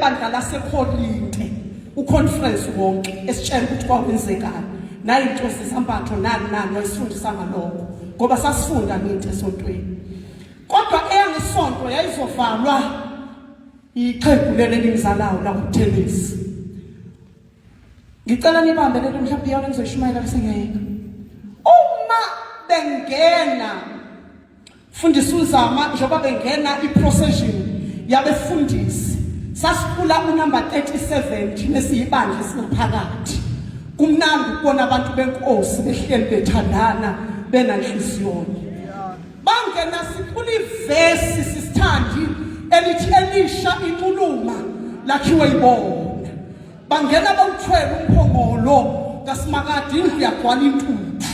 ebandla laseKorinte uconference wonke esitshela ukuthi kwakwenzekani nayinto zezambatho nani nani wayesifundisa ngalokho ngoba sasifunda nginto esontweni kodwa eyangesonto yayizovalwa ixhegu leli elingizalayo lakuThelezi. Ngicela nibambe lento mhlawumbe iyona engizoyishumayela bese ngiyayeka. Uma bengena fundisa uzama njengoba bengena iprocession yabefundisi sasikhula unumber 37 thina esiyibandla esingaphakathi kumnandi ukubona abantu benkosi behleli bethandana benanhliziyonye Bangena sicula ivesi sisithandi elithi elisha inxuluma lakhiwe ibona. Bangena bawuthwele umphongolo kaSimakade indlu yagcwala intuthu.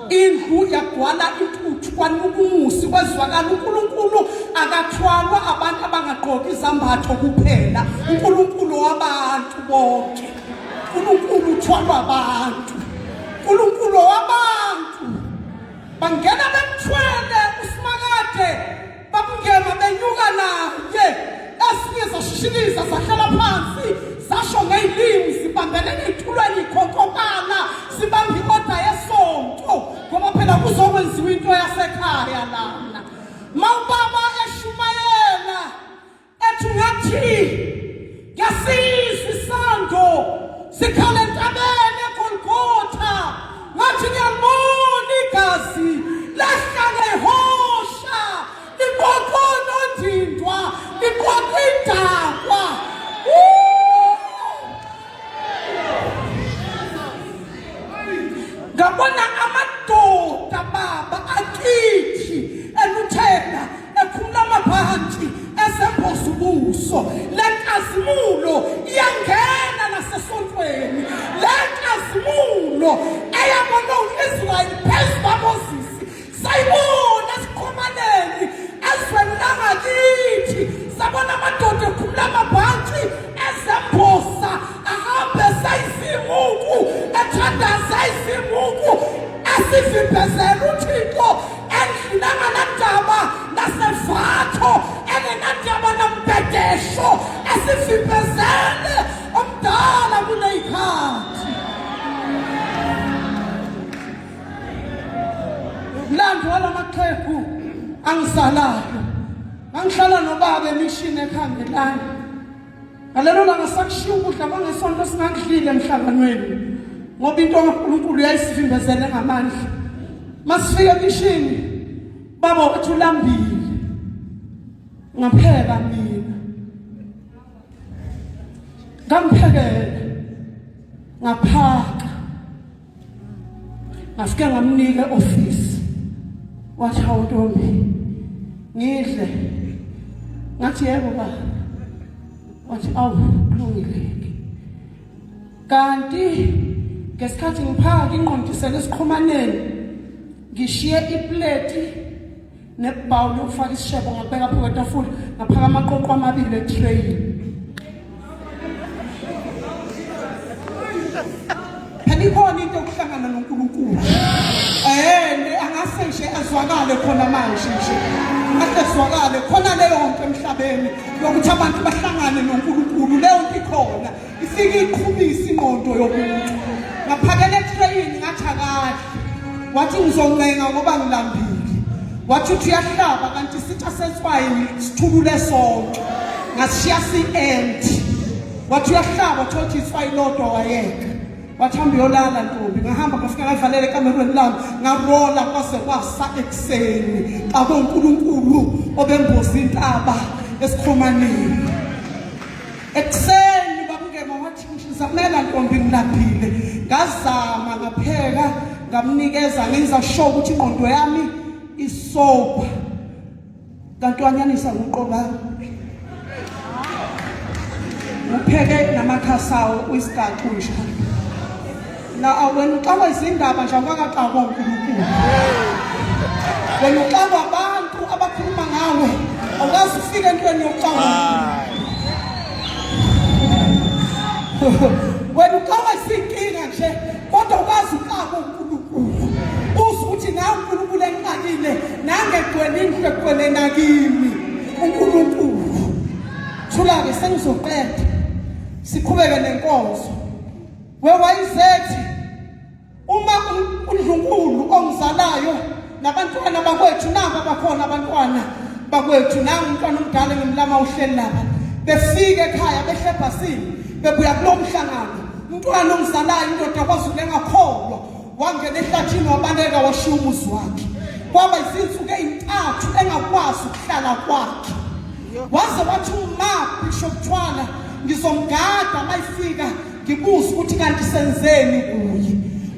Indlu yagcwala intuthu kwanuka umusi kwezwakala uNkulunkulu akathwalwa abantu abangagqoki izambatho kuphela uNkulunkulu wabantu bonke. uNkulunkulu uthwalwa abantu. uNkulunkulu wabantu. Bangena bemthwele uSimakade, bamngema benyuka naye. Esinye sashishiliza sahlala phansi, sasho ngey'limi sibambelene ey'tulweni ikhonkobala, sibamba i-oda yesonto ngoba phela kuzokwenziwa into yasekhaya lana. Mawubaba eshumayela ethi ngathi ngesizwe isando sikhala entabeni eGolgotha ngathi ngiyalibona igazi lehlala ihosha liqoqo nondindwa liqoqo idakwa. Ngabona amadoda baba akithi eluthela ekhumula amabhantshi esemboza ubuso. Le nkazimulo iyangena nasesontweni. Le nkazimulo eyabona u-Israyeli phezu kwaMoses sayibona esiqhomaneni ezweni langakithi sabona amadoda ekhumula amabhantshi ezembosa ahambe seyizimuku ethandaza izimuku esivimbezela uthixo endlini anganandaba nasevatho engenandaba nambhedesho esivimbezele omdala kuleyikhathi. Mlando walamaxhegu angisalayo. Ngangihlala nobaba emishini ekhangelani. Ngalelo langa sakushiya ukudla kwangesonto singakudlile emhlanganweni ngoba into kaNkulunkulu yayisivimbezele ngamandla. Masifika emishini baba wathi ulambile. Ngapheka mina. Ngamphekela. Ngaphaka. Ngafike ngamnika e-office. Wathi hawu ntombi ngidle. Ngathi yebo ba. Wathi awu kulungile. Kanti ngesikhathi ngiphaka ingqondisele esiqhumaneni ngishiye ipleti nebhawuli yokufaka isishebo ngakubeka phezu kwetafula ngaphaka amaqoqo amabili etreyini. Phela ikhona into yokuhlangana noNkulunkulu. Eh angase nje azwakale khona manje nje. Ahle azwakale khona leyo nto emhlabeni yokuthi abantu bahlangane noNkulunkulu leyo nto ikhona. Ifike iqhubise ingqondo yomuntu. Ngaphakela etreyini ngathi akadli. Wathi ngizoncenga ngoba ngilambile. Wathi uthi uyahlaba kanti isitsha setswayi sithulule sonke. Ngasishiya si-empty. Wathi uyahlaba thola ukuthi itswayi lodwa wayeka. Wathi hamba uyolala ntombi. Ngahamba ngafika ngayivalela ekamerweni lami ngarola kwaze kwasa ekuseni. Xabe uNkulunkulu obemboza intaba esikhomaneni. Ekuseni babungema wathi ngizamela ntombi ngilambile. Ngazama ngapheka ngamnikeza ngenza sure ukuthi ingqondo yami isoba. Kanti wanyanisa ngoqoba. Upheke namakhasi awo uyisigaxu nje. La wena uxakwa izindaba nje awukakaxakwa uNkulunkulu. Wena uxakwa abantu abakhuluma ngawe awukaze ufike entweni yokuxakwa. Wena uxakwa izinkinga nje kodwa ukazi uxakwa uNkulunkulu. Uzwe ukuthi nawe uNkulunkulu engixakile nangegcwele indlu egcwele nakimi uNkulunkulu. Thula-ke sengizoqeda siqhubeke nenkonzo. Wewayizethi uma uNdlunkulu ongizalayo nabantwana bakwethu naba bakhona abantwana bakwethu nangu umntwana omdala engimlama uhleli lapha befika ekhaya behle ebhasini bebuya kulo mhlangano umntwana ongizalayo indoda kwaZulu engakholwa wangena ehlathini wabaleka washiya umuzi wakhe kwaba izinsuku ezintathu engakwazi ukuhlala kwakhe waze wathi uma Bishop Thwala ngizomgada mayifika ngibuze ukuthi kanti senzeni kuye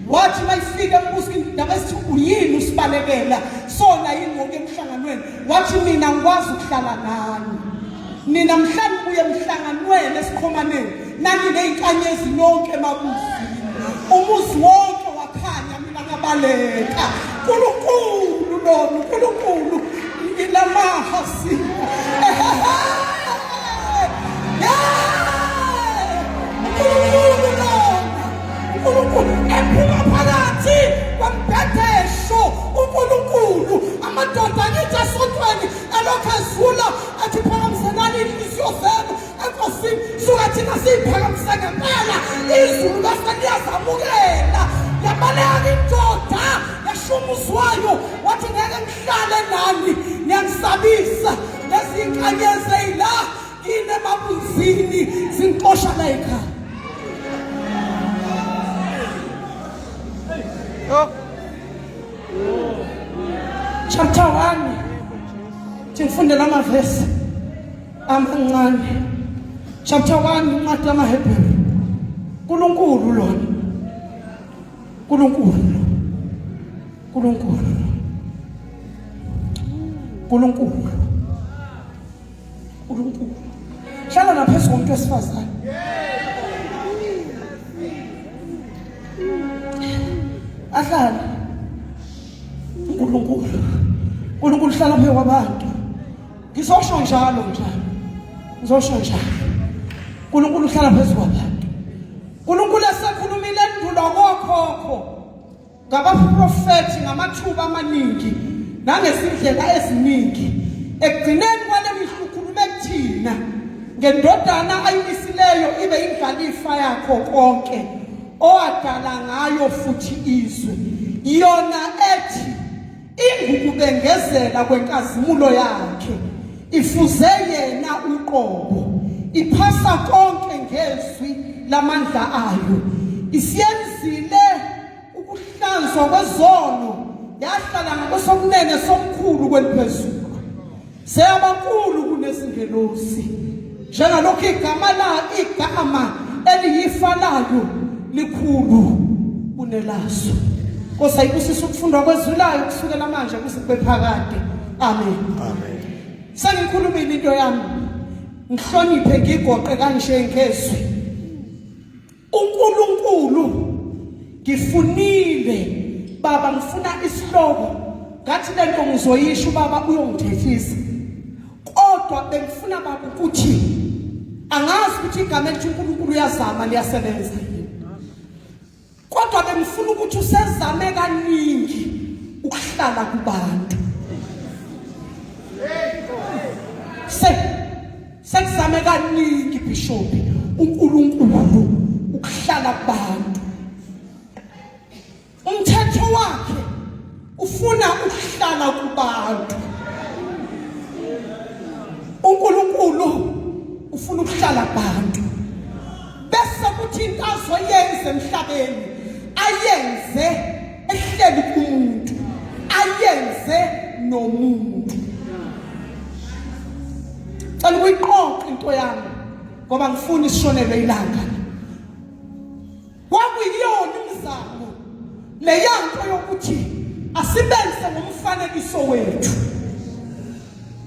wathi mayifika embuzo indaba esithi uyini usibalekela sona yini ngokuya emhlanganweni wathi mina ngikwazi ukuhlala nani nina mhla nibuye emhlanganweni esiqhomaneni nani nezinkanyezi nonke emabuzini umuzi wonke wakhanya mina ngabaleka uNkulunkulu lona uNkulunkulu ngilamaha sina uNkulunkulu lona uNkulunkulu ephuma phakathi kwembhedesho uNkulunkulu amadoda angithi esontweni elokhu ezula athi phakamiselani inhliziyo zenu enkosini suka thina siyiphakamise ngempela izulu bese liyazamukela yabaleka indoda yashuma uzwayo wathi ngeke ngihlale nani niyangisabisa lezi inkanyezi eyila kini emabunzini zingixosha la ekhaya. Chapter 1 Ngifunde lamavesi amancane. Chapter 1 incwadi yamaHebheru. uNkulunkulu lona. uNkulunkulu. uNkulunkulu. uNkulunkulu. uNkulunkulu. Hlala naphezu komuntu wesifazane. Ahlale. uNkulunkulu. uNkulunkulu hlala phezu kwabantu. Ngizosho njalo njalo. Ngizosho njalo. uNkulunkulu uhlala phezu kwabantu. uNkulunkulu esekhulumile endulo kokhokho ngabaprofethi ngamathuba amaningi nangezindlela eziningi. Ekugcineni kwale mihla ukhulume kuthina ngendodana ayimisileyo ibe indlalifa yakho konke owadala ngayo futhi izwe. Yona ethi ingukubengezela kwenkazimulo yakhe ifuze yena uqobo iphasa konke ngezwi lamandla ayo isiyenzile ukuhlanzwa kwezono yahlala ngakwesokunene somkhulu kweliphezulu seyabankulu kunezingelosi njengalokhu igama la igama eliyifa layo likhulu kunelaso. Nkosi ayibusise ukufundwa kwezwi layo kusukela manje kuze kube phakade. Amen. Amen. Sengikhulumile into yami. Ngihloniphe ngigoqe kanje ngezwi. uNkulunkulu ngifunile baba ngifuna isihloko ngathi lento ngizoyisho ubaba uyongithethisa kodwa bengifuna baba ukuthi angazi ukuthi igama elithi uNkulunkulu uyazama liyasebenza yini kodwa bengifuna ukuthi usezame kaningi ukuhlala kubantu se Sekuzame kaningi Bishop uNkulunkulu ukuhlala kubantu. Umthetho wakhe ufuna ukuhlala kubantu. uNkulunkulu ufuna ukuhlala kubantu. Bese kuthi into azoyenza emhlabeni ayenze ehleli kumuntu ayenze nomuntu. Cela ukuyiqoqa into yami ngoba ngifuna isishonelwe ilanga. Kwakuyiyona imizamo leyanto yokuthi asibenze ngomfanekiso wethu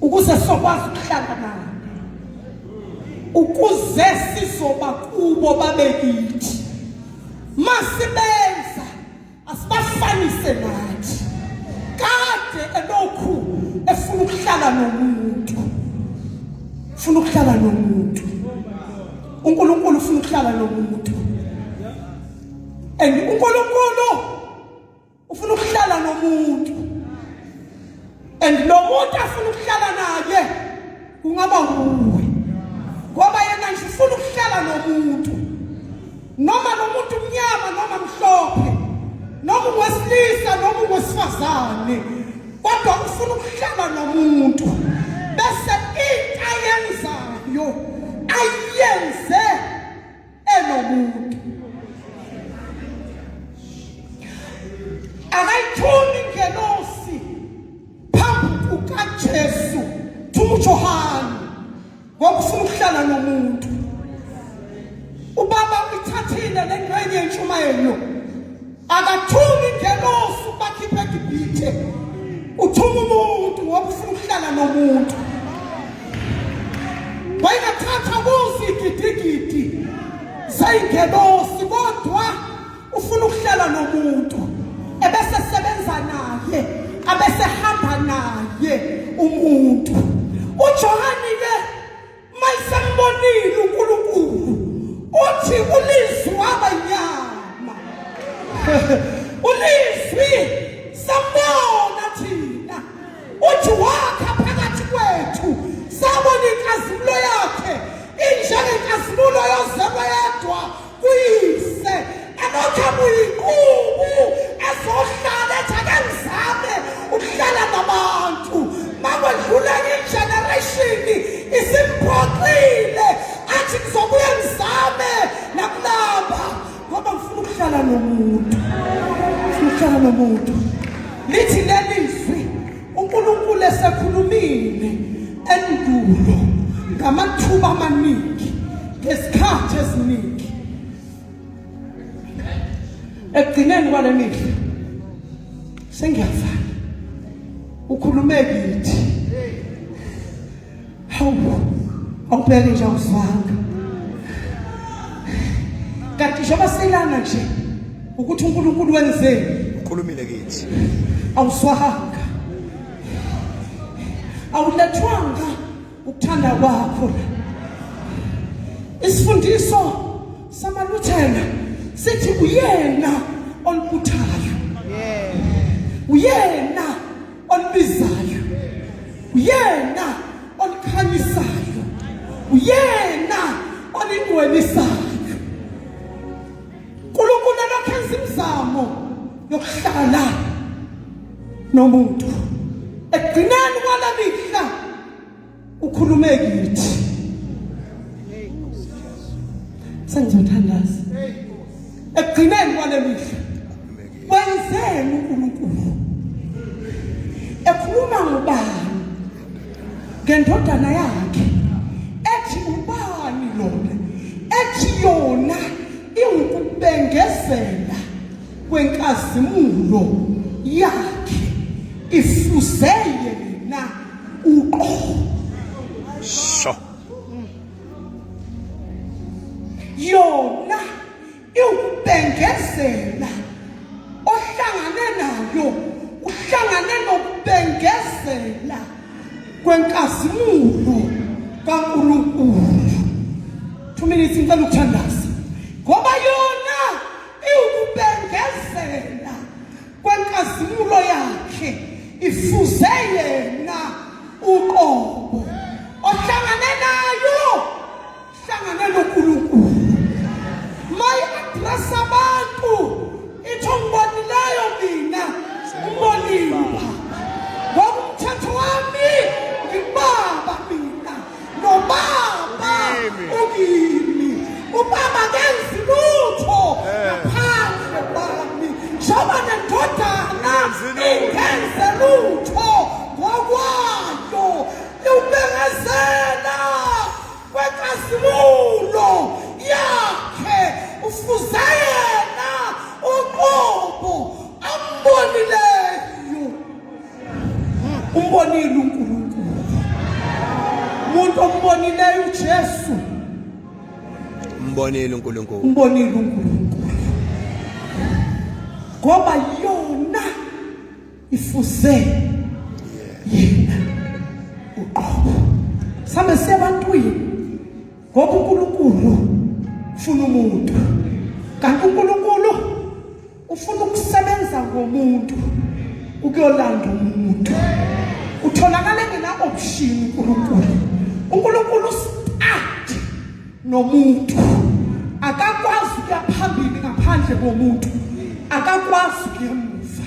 ukuze sokwazi ukuhlala naye ukuze sizoba kubo babe kithi masibenza Asibafanise nathi. Kade elokhu efuna ukuhlala nomuntu. Ufuna ukuhlala nomuntu. uNkulunkulu ufuna ukuhlala nomuntu. And uNkulunkulu ufuna ukuhlala nomuntu. And lo muntu afuna ukuhlala naye kungaba nguwe. Ngoba yena nje ufuna ukuhlala nomuntu. Noma lo muntu mnyama noma mhlophe, noma ungowesilisa noma ungowesifazane, kodwa ufuna ukuhlala nomuntu. Bese into ayenzayo ayenze enomuntu. Akayithumi ingelosi phambi kukaJesu, thuma uJohane ngoba ufuna ukuhlala nomuntu. Ubaba uyithathile le ngxenye yentshumayelo, akathumi ingelosi ubakhiphe eGibhithe, uthuma umuntu ngoba ufuna ukuhlala nomuntu. Wayengathatha kuzo igidigidi zeyingelosi, kodwa ufuna ukuhlala nomuntu ebese sebenza naye, abese hamba naye umuntu. UJohane ke mayisembonile uNkulunkulu uthi ulizwi waba inyama. Ulizwi sambona thina, uthi wakha phakathi kwethu, sabona inkazimulo yakhe injengenkazimulo yozelwe yedwa kuyise, elokhu ebuyinqubu ezohlala ethi ake ngizame ukuhlala nabantu. Makwedlula enye igeneration isimphoxile, athi ngizobuye ngizame nakulaba ngoba ngifuna ukuhlala nomuntu, ngifuna ukuhlala nomuntu. Lithi leli zwi uNkulunkulu esekhulumile endulo ngamathuba amaningi ngezikhathi eziningi, ekugcineni kwale mihla sengiyafana ukhulume kithi. Hawu, awubheke nje, awuzwanga kanti njengoba silana nje ukuthi uNkulunkulu wenzeni, ukhulumile kithi. Awuzwanga, awulethwanga ukuthanda kwakho la. Isifundiso samaLuthela sithi uyena olibuthayo, uyena olibizayo, uyena olikhanyisayo, uyena olingcwelisayo. uNkulunkulu elokhu enza imizamo yokuhlala nomuntu, ekugcineni kwale mihla ukhulume kithi. Sengizothandaza. Ekugcineni kwale mihla wenzeni uNkulunkulu? Ekhuluma ngobani? Ngendodana yakhe, ethi ubani lona? Ethi yona iwukubengezela kwenkazimulo yakhe, ifuze yena uqobo. Sho. Yona iwukubengezela, ohlangane nayo uhlangane nokubengezela kwenkazimulo kaNkulunkulu. 2 minutes, ngicela ukuthandaza, ngoba yona iwukubengezela kwenkazimulo yakhe, ifuze yena uqobo. Ohlangane nayo hlangane noNkulunkulu. Mayi address abantu ithi ongibonileyo mina umbonile ubaba, ngoba umthetho wami ngibaba mina nobaba ukimi. Ubaba kenzi lutho ngaphandle kwami, njengoba nendodana ingenze lutho ngokwayo, iwubengezela kwenkazimulo yakhe, ufuze yena uqobo ambonileyo. Umbonile uNkulunkulu, umuntu ombonileyo uJesu umbonile uNkulunkulu, umbonile uNkulunkulu, ngoba yona ifuze yena uqobo. Sambe siyabantwini ngoba uNkulunkulu ufuna umuntu, kanti uNkulunkulu ufuna ukusebenza ngomuntu ukuyolanda umuntu. Utholakala engena option uNkulunkulu. uNkulunkulu start Nomuntu akakwazi ukuya phambili ngaphandle komuntu, akakwazi ukuya emuva.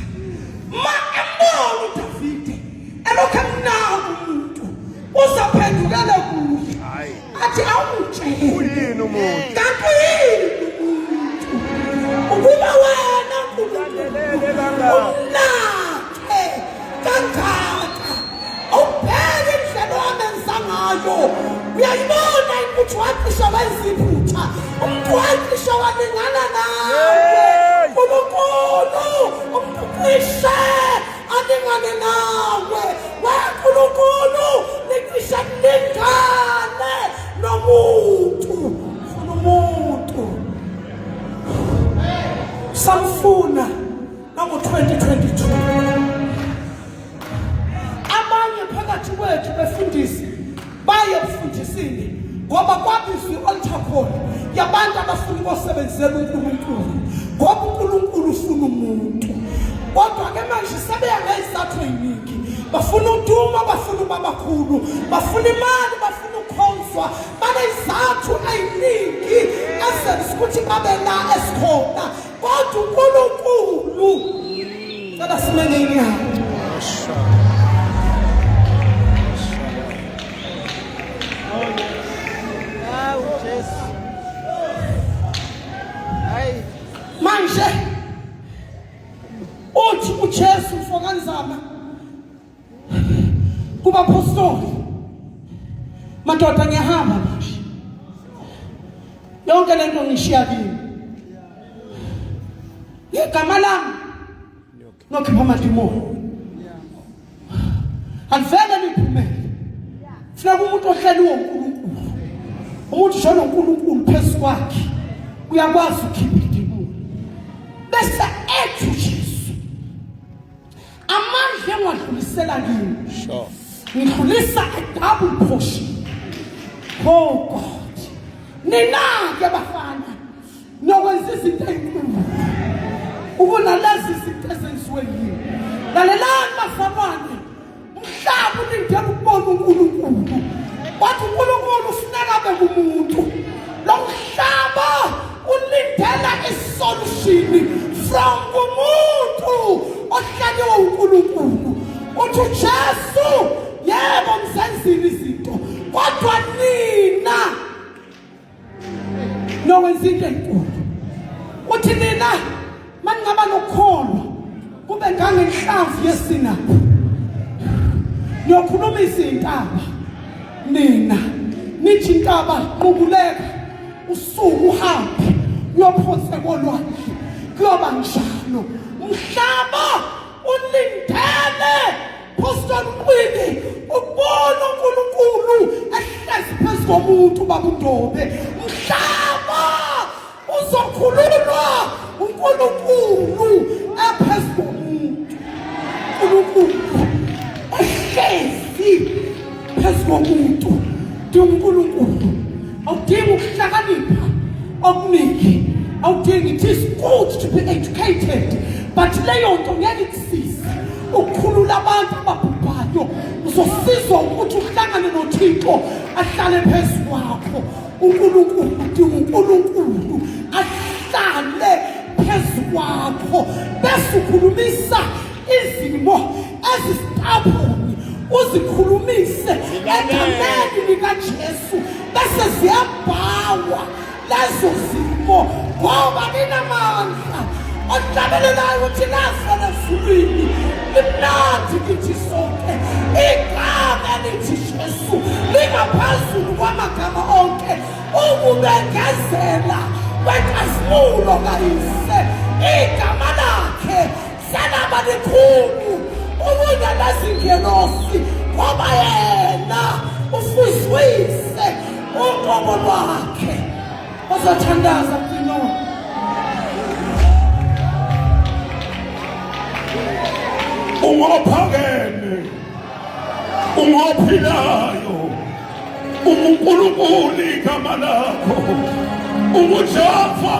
Ma embona uDavide elokhu emnaka umuntu, uzaphendukela kuye athi awungitshele Uyini umuntu? Kanti uyini umuntu ukuba wena Nkulunkulu umnake kangaka? Awubheke indlela owamenza ngayo, uyayibona ukuthi wacishe wenza iphutha, umuntu wacishe walingana nawe. Nkulunkulu, umuntu cishe alingane nawe. WeNkulunkulu, nicishe nilingane nomuntu. Funa umuntu, samfuna nango-2022. Abanye phakathi kwethu befundisi baye ebufundisini ngoba kwabizwa i-altar call yabantu abafuna ukosebenzela uNkulunkulu, ngoba uNkulunkulu ufuna umuntu. Kodwa-ke manje sebeya ngey'zathu ey'ningi: bafuna uduma, bafuna ubabakhulu, bafuna imali, bafuna ukukhonzwa. Baney'zathu ey'ningi ezenza ukuthi babe la esikhona, kodwa uNkulunkulu cela sime ngey'nyawo. Hawu Jesu. Hayi. Manje uthi uJesu, mfokanzama, kubapostoli, madoda, ngiyahamba manje, yonke lento ngishiya kini. Ngegama lami nokhipha amadimoni, alivele liphumele. Funeka umuntu ohleliwe uNkulunkulu, umuntu nje onoNkulunkulu phezu kwakhe, uyakwazi ukukhipha idimoni. Bese ethi uJesu, amandla engiwadlulisela kini, ngidlulisa a double portion. Oh God, nina-ke bafana nokwenza izinto ey'nkulu ukunalezi zinto ezenziwe yini. Lalelani bazalwane, umhlaba ulindele ukubona uNkulunkulu, kodwa uNkulunkulu ufuneka abe kumuntu. Lo mhlaba ulindela isolution from kumuntu ohleliwe uNkulunkulu. Uthi uJesu, yebo, ngizenzile izinto, kodwa nina nokwenza into enkulu. Uthi nina maningaba nokukholwa kube ngangenhlamvu yesinaphu, niyokhuluma izintaba nina, nithi intaba, qukuleka, usuku uhambe uyophonse kolwandle, kuyoba njalo. Mhlaba ulindele, Pastor Mqwini, ukubona uNkulunkulu ehlezi phezu komuntu. Babundobe, mhlaba uzokhululwa uNkulunkulu ephezu komuntu, uNkulunkulu ehlezi phezu komuntu. Dinga uNkulunkulu, awudingi ukuhlakanipha okuningi, awudingi. It is good to be educated, but leyo nto ngeke ikusize ukukhulula abantu ababhubhayo. Uzosizwa ukuthi uhlangane noThixo, ahlale phezu kwakho uNkulunkulu. Udinga uNkulunkulu ahlale phezu kwakho, bese ukhulumisa izimo ezisitapuni, uzikhulumise egameni likaJesu, bese ziyabhawa lezo zimo, ngoba linamandla. Ohlabelelayo uthi lavela ezulwini, limnandi kithi sonke igama elithi Jesu, lingaphezulu kwamagama onke. Ukubengezela kwenkazimulo kayise, igama lakhe selaba likhulu ukunalezingelosi, ngoba yena ufuzwise uqobo lwakhe. Ozothandaza mfino. Ungophakeme, ungophilayo, unguNkulunkulu igama lakho, unguJehova.